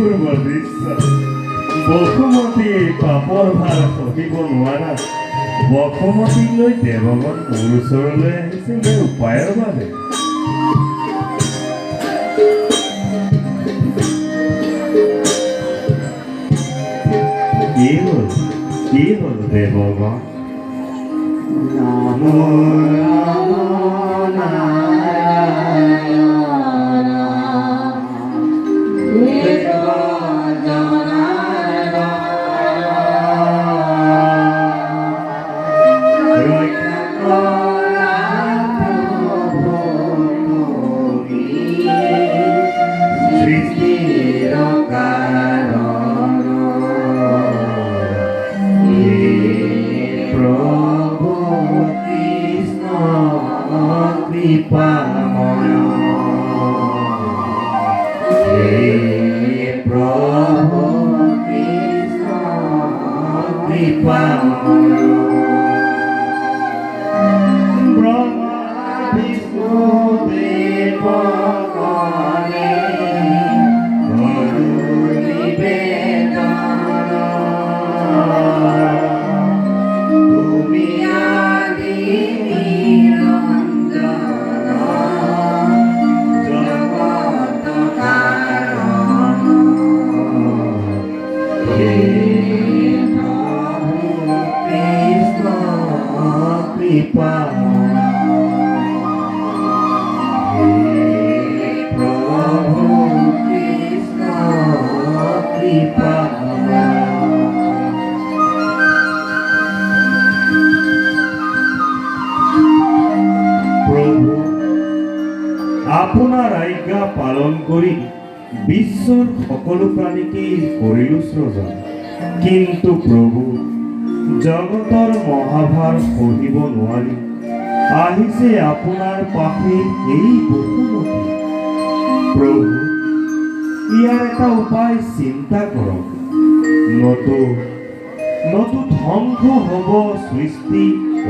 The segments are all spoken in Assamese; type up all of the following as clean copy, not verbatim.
অপূৰ্ব দৃশ্য। বসুমতী এই পাপৰ ভাৰ সহিব নোৱাৰা বসুমতীক লৈ দেৱগণ মোৰ ওচৰলৈ আহিছে ইয়াৰ উপায়ৰ বাবে। কি হ'ল, কি হ'ল দেৱগণ? নম নম নাৰায়ণ দেৱ জনাৰ্দন, ৰক্ষা কৰা প্ৰভু তুমি সৃষ্টিৰ কাৰণ। হে প্ৰভু কৃষ্ণ কৃপাময়, হে প্ৰভু কৃষ্ণ কৃপাময়। ব্ৰহ্মা বিষ্ণু দেৱ গণে কৰো নিবেদন, তুমি আদি নিৰঞ্জন জগত কাৰণ। হে প্ৰভু কৃষ্ণ কৃপাময়, হে প্ৰভু কৃষ্ণ কৃপাময়। প্ৰভু, আপোনাৰ আজ্ঞা পালন কৰি বিশ্বৰ সকলো প্ৰাণীকেই কৰিলো সৃজন। কিন্তু প্ৰভু, জগতৰ মহাভাৰ সহিব নোৱাৰি আহিছে আপোনাৰ পাশে এই বসুমতী। প্ৰভু, ইয়াৰ এটা উপায় চিন্তা কৰক, নতু নতু ধ্বংস হ'ব সৃষ্টি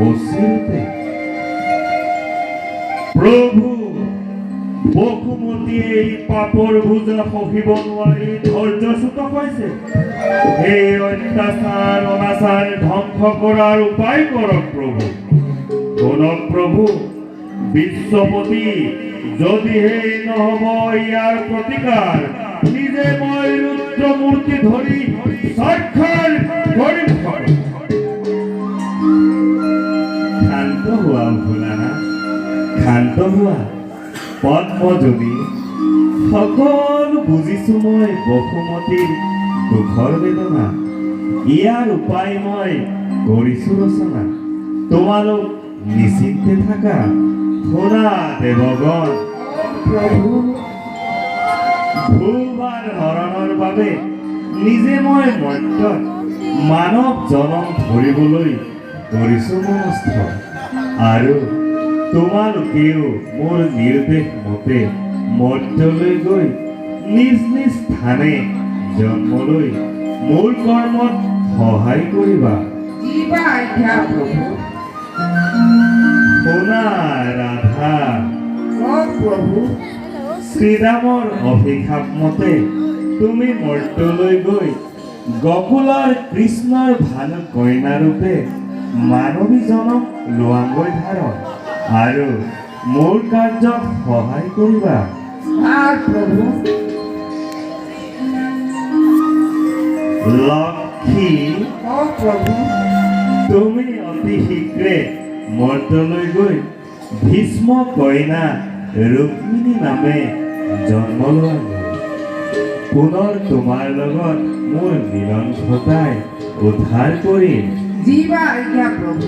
অচিৰতে। প্ৰভু, বসুমতীয়ে এই পাপৰ বোজা সহিব নোৱাৰি ধৈৰ্যচ্যুত হৈছে। এই অত্যাচাৰ অনাচাৰ ধ্বংস কৰাৰ উপায় কৰক প্ৰভু। শুনক প্ৰভু, বিশ্বপতি, যদিহে নহ'ব ইয়াৰ প্ৰতিকাৰ, নিজে মই ৰুদ্ৰ মূৰ্তি ধৰি সাক্ষাৎ কৰিম। শান্ত হোৱা ভোলানাথ, শান্ত হোৱা। পদ্মযোগী, সকলো বুজিছো মই বসুমতীৰ দুখৰ বেদনা। ইয়াৰ উপায় মই কৰিছো ৰচনা। তোমালোক নিশ্চিন্তে থাকা। শুনা দেৱগণ, প্ৰভু, ভূভাৰ হৰণৰ বাবে নিজে মই মৰ্ত্যত মানৱ জনম ধৰিবলৈ কৰিছো মনস্থ। আৰু তোমালোকেও মোৰ নিৰ্দেশ মতে মৰ্ত্যলৈ গৈ নিজ নিজ স্থানে জন্ম লৈ মোৰ কৰ্মত সহায় কৰিবা। কিবা আজ্ঞা প্ৰভু? শুনা ৰাধা, কওক প্ৰভু। শ্ৰীৰামৰ অভিশাপ মতে তুমি মৰ্ত্যলৈ গৈ গকুলৰ কৃষ্ণৰ ভানু কইনা ৰূপে মানৱী জনম লোৱাগৈ ধাৰণ আৰু মোৰ কাৰ্যত সহায় কৰিবা। ভাল প্ৰভু। লক্ষী, কওক প্ৰভু। তুমি অতি শীঘ্ৰে মৰ্ত্যলৈ গৈ ভীষ্ম কইনা ৰুক্মিণী নামে জন্ম লোৱাগৈ। পুনৰ তোমাৰ লগত মোৰ মিলন ঘটাই উদ্ধাৰ কৰিম। যিবা আজ্ঞা প্ৰভু।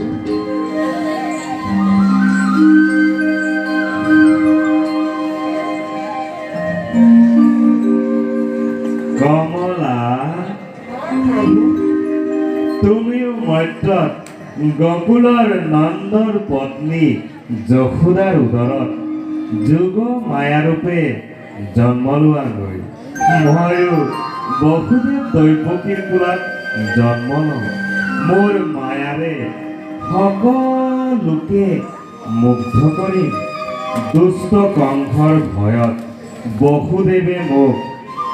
কমলা, কওক প্ৰভু। তুমিও মৰ্ত্যত গকুলৰ নন্দৰ পত্নী যশোদাৰ উদৰত যোগ মায়াৰূপে জন্ম লোৱাগৈ। ময়ো বসুদেৱ দৈৱকীৰ কোলাত জন্ম লওঁ। মোৰ মায়াৰে সকলোকে মুগ্ধ কৰিম। দুষ্ট কংসৰ ভয়ত বসুদেৱে মোক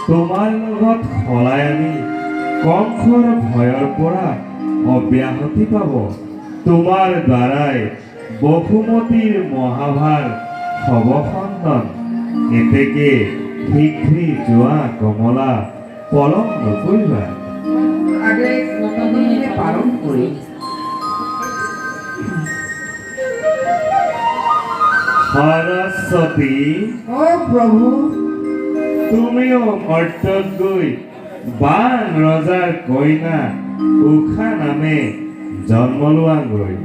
তোমাৰ লগত সলাই আনি কংসৰ ভয়ৰ পৰা অব্যাহতি পাব। তোমাৰ দ্বাৰাই বসুমতীৰ মহাভাৰ হব খণ্ডন। এতেকে শীঘ্ৰে যোৱা কমলা, পলম নকৰিবা। আদেশ যতনে পালন কৰিম। সৰস্বতী, অ প্ৰভু। তুমিও মৰ্ত্যত গৈ বান ৰজাৰ কইনা উষা নামে জন্ম লোৱাগৈ।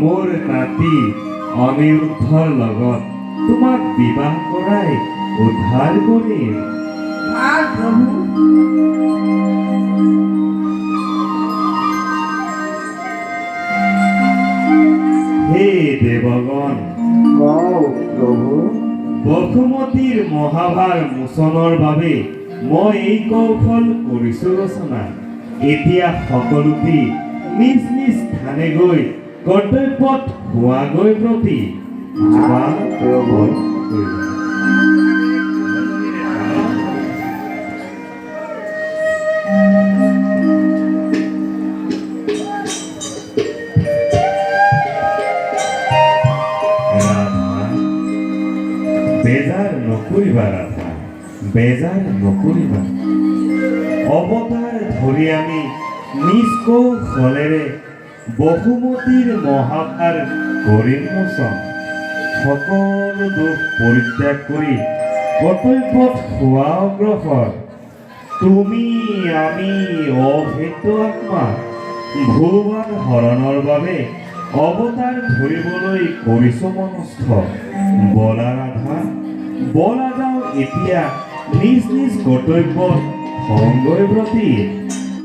মোৰ নাতি অনিৰুদ্ধৰ লগত তোমাক বিবাহ কৰাই উদ্ধাৰ কৰিম। ভাল প্ৰভু। হে দেৱগণ, কওক প্ৰভু। বসুমতীৰ মহাভাৰ মোচনৰ বাবে মই এই কৌশল কৰিছো ৰচনা। এতিয়া সকলোটি নিজ নিজ স্থানে গৈ কৰ্তব্যত হোৱাগৈ প্ৰতি যোৱা, প্ৰভু। কৰিবা। ৰাধা, বেজাৰ নকৰিবা। ৰাধা, বেজাৰ নকৰিবা। অৱতাৰ ধৰি আমি নিজ কৌশলেৰে বসুমতীৰ মহাভাৰ কৰিম মোচন। সকলো দুখ পৰিত্যাগ কৰি কৰ্তব্যত হোৱা অগ্ৰসৰ। তুমি আমি অভেদ্য আত্মা। ভুৱন হৰণৰ বাবে অৱতাৰ ধৰিবলৈ কৰিছো মনস্থ। বলা ৰাধা, বলা যাওঁ এতিয়া নিজ নিজ কৰ্তব্যত সংগৈ ব্ৰতী।